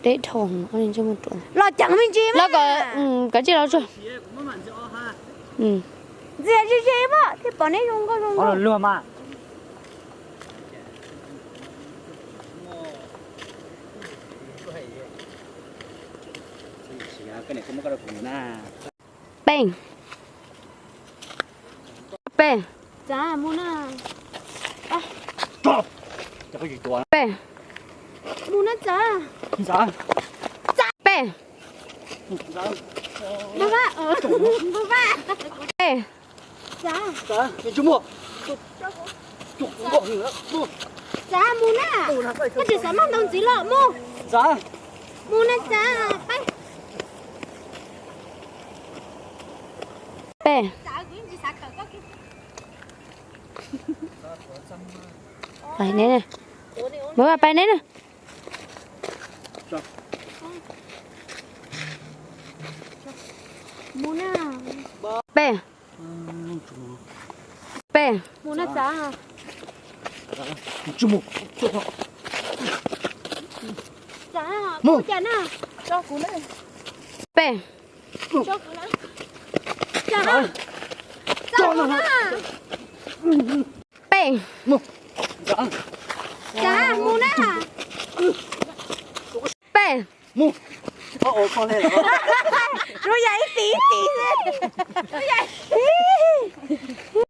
Deb dhau, los ceev me ntsis los kom, kom tsij los tsuag. Ntxias ze ze mas thiaj pom neb zoo nkauj zoo nkauj. Pem. Pem. Txav, mus na. Pem. Mus na Txav. Pem. Npawg Vaj, npawg Vaj. Pem. Txav. Txav, mus na. Koj tsis xav maj ntau ntxiv los mus. Mus na Txav, peb. Pem. Pais neb na. Npawg Vaj, pais neb na. Pem. Pem. Mus na Txav. Txav, mus cas na. Pem. Cas na. Txav, mus na. Pem. Txav, mus na. Pem. Lub yam ib tis ib tis xwb. Lub yam ib tis.